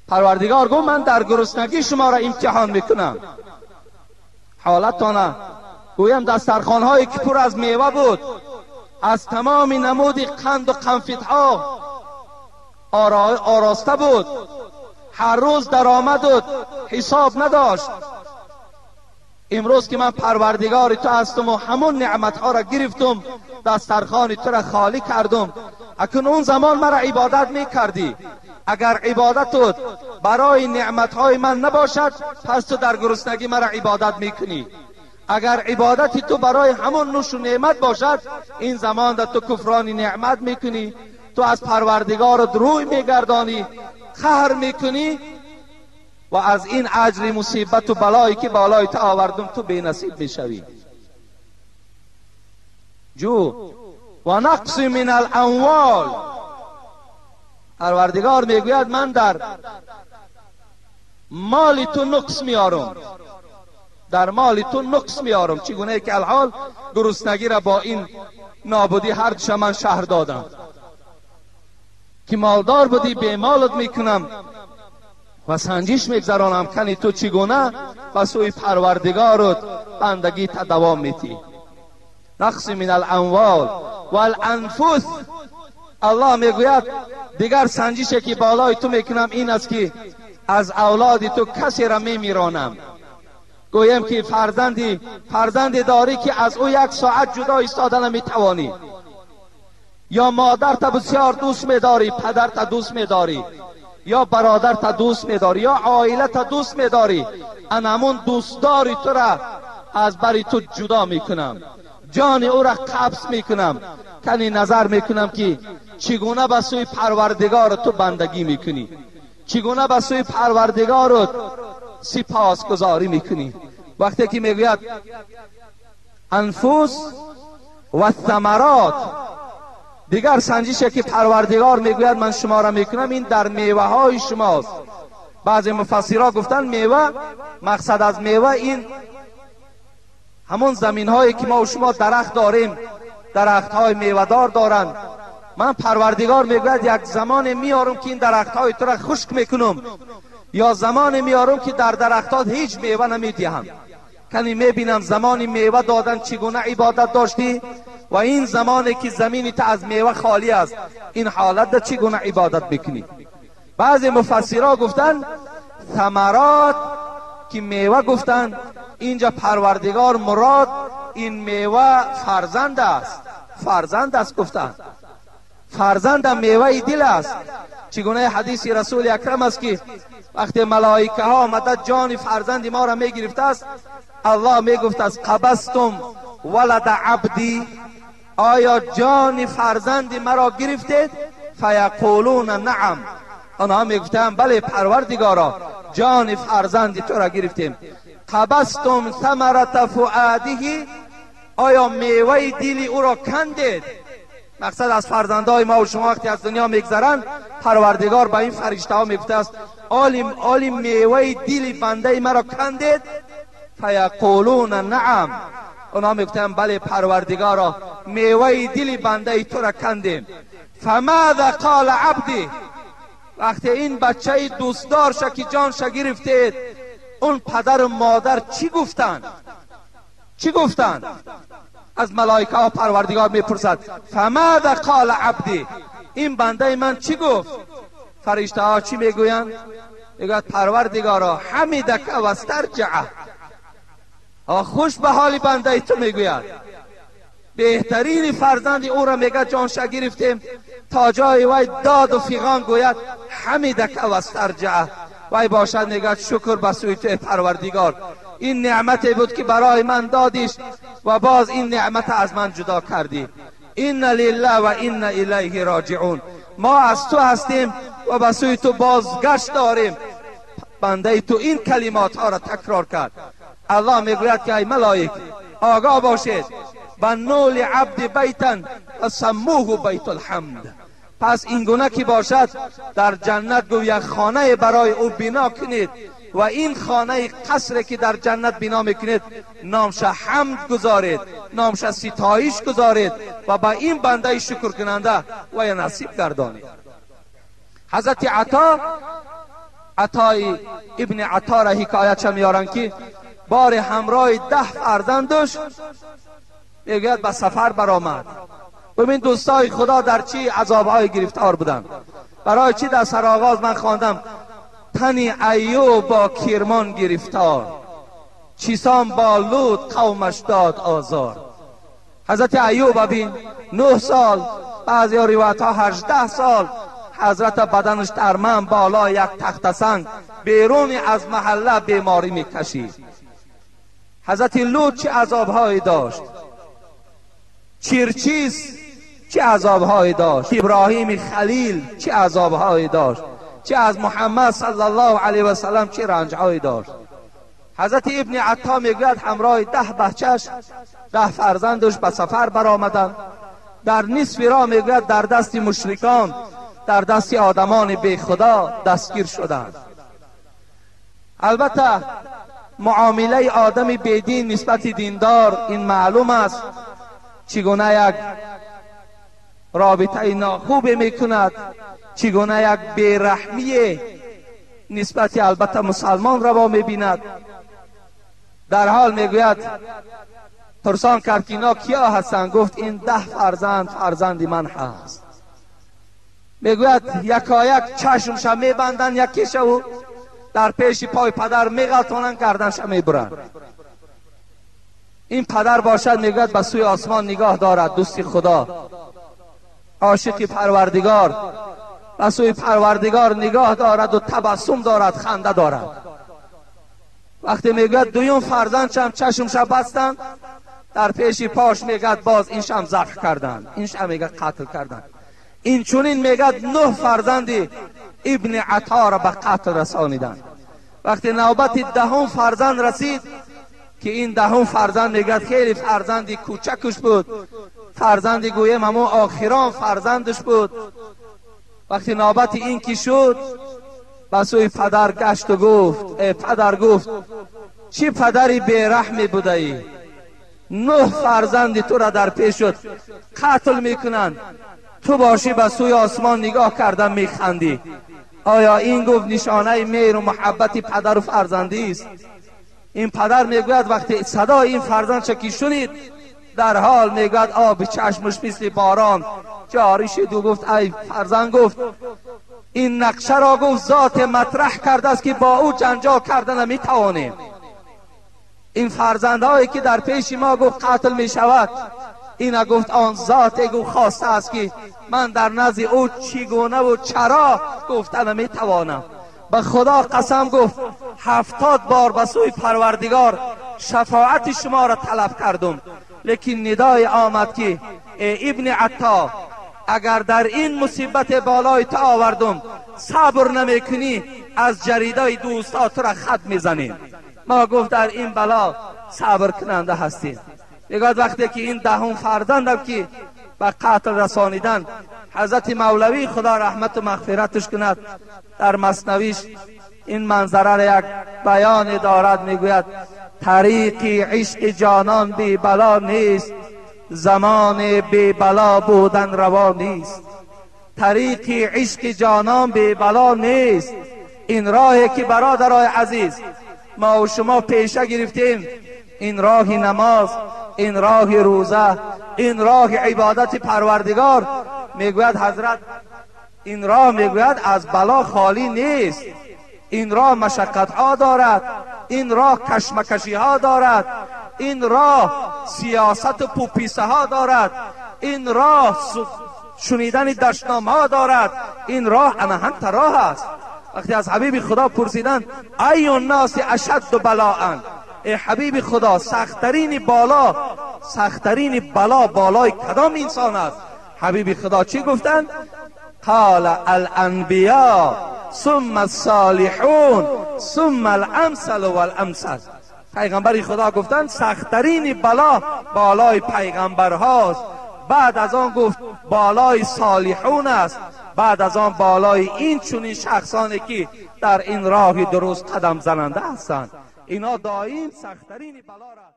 پروردگار گفت من در گرسنگی شما را امتحان میکنم. حالتانه گویم دسترخوان هایی که پر از میوه بود، از تمام نمود قند و قنفیتها آراسته بود، هر روز درآمد و حساب نداشت. امروز که من پروردگار تو هستم و همون نعمتها را گرفتم، دسترخوان تو را خالی کردم، اکنون اون زمان مرا عبادت میکردی. اگر عبادتت برای نعمتهای من نباشد، پس تو در گرسنگی مرا عبادت میکنی. اگر عبادت تو برای همون نوش و نعمت باشد، این زمان در تو کفران نعمت میکنی، تو از پروردگارت روی میگردانی، قهر میکنی و از این اجر مصیبت و بلایی که بالای تو آوردم تو بی نصیب میشوی. جو و نقص من الاموال. پروردگار میگوید من در مال تو نقص میارم، در مال تو نقص میارم. چگونه که الحال گرسنگی را با این نابودی هر دوش من شهر دادم که مالدار بودی به مالت میکنم و سنجش میگذرانم کنی تو چگونه به سوی پروردگارت بندگی تا دوام میتی. نقص من الاموال والانفس. الله میگوید دیگر سنجشی که بالای تو میکنم این است که از اولاد تو کسی را میمیرانم. گویم که فرزندی داری که از او یک ساعت جدا ایستاده نمیتوانی، یا مادر تا بسیار دوست میداری، پدر تا دوست میداری، یا برادر تا دوست میداری، یا عائله تا دوست میداری، انمون دوستداری تو را از بری تو جدا میکنم، جان او را قبض میکنم، کنی نظر میکنم که چگونه به سوی پروردگار تو بندگی میکنی، چگونه به سوی پروردگارت سپاسگزاری میکنی. وقتی که میگوید انفس و ثمرات، دیگر سنجشه که پروردگار میگوید من شما را میکنم این در میوه های شماست. بعضی مفسرها گفتن میوه، مقصد از میوه این همون زمین هایی که ما و شما درخت داریم، درخت های میوه دار دارند. من پروردگار میگوید یک زمان میارم که این درخت های تو را خشک میکنم، یا زمان میارم که در درختات هیچ میوه نمیدهم. کنی میبینم زمان میوه دادن چگونه عبادت داشتی و این زمانی که زمینی تا از میوه خالی است، این حالت در چگونه عبادت بکنی. بعضی مفسرها گفتن ثمرات که میوه گفتن، اینجا پروردگار مراد این میوه فرزند است، فرزند است گفتن، فرزند میوه دل است. چگونه حدیث رسول اکرم است که وقتی ملائکه ها آمده جان فرزند ما را میگرفته است، الله میگفت است قبضتم ولد عبدی، آیا جان فرزند مرا گرفتید؟ فیقولون نعم. آنها میگفتند بله پروردگارا، جان فرزند تو را گرفتیم. قبضتم ثمرة فؤاده، آیا میوه دل او را کندید؟ مقصد از فرزندهای ما و شما وقتی از دنیا میگذرند، پروردگار به این فرشته ها میگفته است آلی میوه دل بنده مرا کندید؟ فیقولون نعم. اونا میگفتند بله پروردگارا، میوه دل بنده تو را کندیم. فماذا قال عبدی، وقتی این بچه دوستدار که جانش گرفتید، اون پدر و مادر چی گفتند؟ چی گفتند؟ از ملائکه ها پروردگار میپرسد فماذا قال عبدی، این بنده من چی گفت؟ فرشته ها چی میگویند؟ میگوید پروردگارا حمدک و استرجعه، خوش به حال بنده تو میگوید، بهترین فرزند او را میگه جانش گرفتیم، تا جای وی داد و فیغان گوید حمدک و استرجعه، وی باشد میگه شکر به سوی تو پروردگار، این نعمتی بود که برای من دادیش و باز این نعمت از من جدا کردی. این لله و این الیه راجعون، ما از تو هستیم و به سوی تو بازگشت داریم. بنده تو این کلمات ها را تکرار کرد. الله میگوید که ای ملائک آگاه باشید، بنوا لعبد بیتا و سموه بیت الحمد. پس این گونه که باشد در جنت گویا خانه برای او بنا کنید و این خانه قصر که در جنت بنا میکنید نامش حمد گذارید، نامش ستایش گذارید و با این بنده شکر کننده و یا نصیب گردانید. حضرت عطا عطای ابن عطا را حکایت میارن که بار همراه 10 فرزندش میگوید به سفر برآمد. ببین دوستای خدا در چی عذابهای گرفتار بودن. برای چی در سرآغاز من خواندم تنی ایوب با کرمان گرفتار، چیسان با لوط قومش داد آزار. حضرت ایوب ببین 9 سال، بعضی روایت ها 18 سال حضرت بدنش در من بالا یک تخت سنگ بیرون از محله بیماری میکشید. حضرت لوط چه عذابهایی داشت، چیرچیز چه عذابهایی داشت، ابراهیم خلیل چه عذابهایی داشت، چه از محمد صلی الله علیه و سلم چه رنجهایی داشت. حضرت ابن عطا میگوید همراه 10 بچهش، 10 فرزندش به سفر برآمدند. در نصف راه میگوید در دست مشرکان، در دست آدمان بی خدا دستگیر شدند. البته معامله آدم بیدین نسبت دیندار این معلوم است چگونه یک رابطه ناخوب میکند، چگونه یک بیرحمی نسبت البته مسلمان روا میبیند. در حال میگوید پرسان کرد که اینا کیا هستند؟ گفت این 10 فرزند فرزند من هست. میگوید یکایک چشمش میبندن، یکیش او در پیش پای پدر میغلطانند، گردنش میبرند. این پدر باشد میگوید به سوی آسمان نگاه دارد، دوستی خدا، عاشق پروردگار، به سوی پروردگار نگاه دارد و تبسم دارد، خنده دارد. وقتی میگوید دویم فرزندشم چشمش بستند، در پیش پاش میگد باز این شم ذبح کردند، این شم میگه قتل کردند. این چونین میگد 9 فرزند ابن عطا را به قتل رسانیدند. وقتی نوبت 10 فرزند رسید که این 10 فرزند میگد خیلی فرزندی کوچکش بود، فرزندی گویم همون آخران فرزندش بود. وقتی نوبت این که شد به سوی پدر گشت و گفت ای پدر، گفت چی پدری بیرحمی بوده ای؟ 9 فرزند تو را در پیش شد قتل میکنند، تو باشی به سوی آسمان نگاه کردن میخندی. آیا این گفت نشانه مهر و محبت پدر و فرزندی است؟ این پدر میگوید وقتی صدای این فرزند چکی شنید در حال میگوید آب چشمش مثل باران جاری شد و گفت ای فرزند، گفت این نقشه را گفت ذات مطرح کرده است که با او جنجال کرده نمیتوانیم. این فرزندهایی که در پیش ما گفت قتل می شود، این گفت آن ذات گفت خواسته است که من در نزد او چگونه و چرا گفته نمیتوانم. به خدا قسم گفت 70 بار به سوی پروردگار شفاعت شما را طلب کردم، لیکن ندای آمد که ای ابن عطا، اگر در این مصیبت بالای تو آوردم صبر نمیکنی، از جریدای دوستا تو را خط میزنیم. ما گفت در این بلا صبر کننده هستیم. میگوید وقتی که این 10 فرزندم که به قتل رسانیدن، حضرت مولوی خدا رحمت و مغفرتش کند در مثنویش این منظره را یک بیان دارد، میگوید طریق عشق جانان بی بلا نیست، زمان بی بلا بودن روا نیست. طریق عشق جانان بی بلا نیست. این راهی که برادرای عزیز ما و شما پیشه گرفتیم، این راه نماز، این راه روزه، این راه عبادت پروردگار، میگوید حضرت این راه میگوید از بلا خالی نیست. این راه مشقت ها دارد، این راه کشمکشی ها دارد، این راه سیاست و پوپیسه ها دارد، این راه شنیدن دشنام ها دارد، این راه انهنت راه است. وقتی از حبیب خدا پرسیدن ای الناس اشد بلاء، ای حبیب خدا سختترین بالا، سختترین بلا بالای کدام انسان است؟ حبیب خدا چی گفتند؟ قال الانبیاء ثم الصالحون ثم الامثل والامثل. پیغمبر خدا گفتند سختترین بلا بالای پیغمبر هاست، بعد از آن گفت بالای صالحون است، بعد از آن بالای این چنین شخصانی که در این راه درست قدم زننده هستند. اینا دائم سختترین بلا را